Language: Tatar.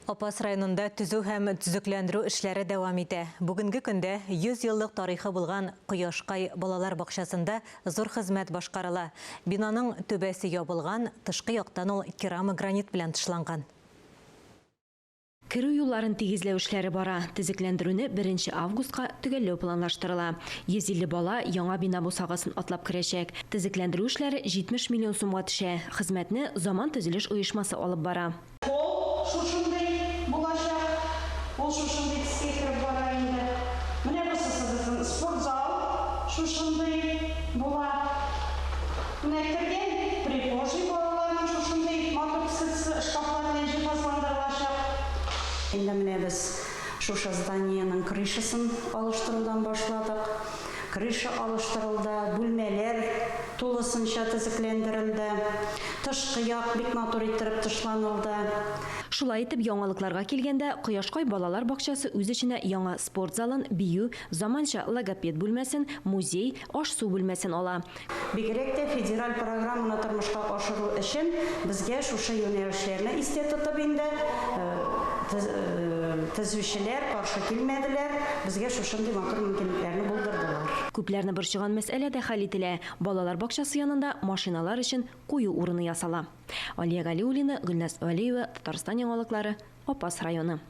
Апас районында төзү һәм төзекләндерү эшләре дәвам итә. Бүгенге көндә 100 еллык тарихы булган Кояшкай балалар бакчасында зур хезмәт башкарыла. Бинаның түбәсе ябылган, тышкы яктан ул керамогранит белән тышланган. Керү юлларын тигезләү эшләре бара. Төзекләндерүне беренче августка төгәлләү планлаштырыла. 150 бала яңа бина бусагасын атлап керәчәк. Төзекләндерү эшләре 70 миллион сумга төшә. Хезмәтне Заман төзелеш оешмасы алып бара. Холл шушындый булачак. Ул шушындый төскә кереп бара инде. Менә бусысы безнең спортзал шушындый була. Менә кергән прихожий балаларның шушындый матур төсле шкафлар белән җиһазландырылачак. Инде менә без шушы зданиенең крышасын алыштырудан башладык. Крыша алыштырылды, бүлмәләр тулысынча төзекләндерелде. Тышкы як бик матур иттереп тышланылды. Шулай итеп, яңалыкларга килгәндә, Кояшкай балалар бакчасы үз эченә яңа спорт залын, бию, заманча логопед бүлмәсен, музей, аш-су бүлмәсен ала. Бигрәк тә федераль программаны тормышка ашыру өчен безгә шушы юнәлешләрне истә тотып инде төзүчеләр каршы килмәделәр, безгә шушындый матур мөмкинлекләрне булдырдылар. Күпләрне борчыган мәсьәлә дә хәл ителә, балалар бакчасы янында машиналар өчен кую урыны ясала. Алия Галиуллина, Гөлназ Вәлиева, Татарстан яңалыклары, Апас районы.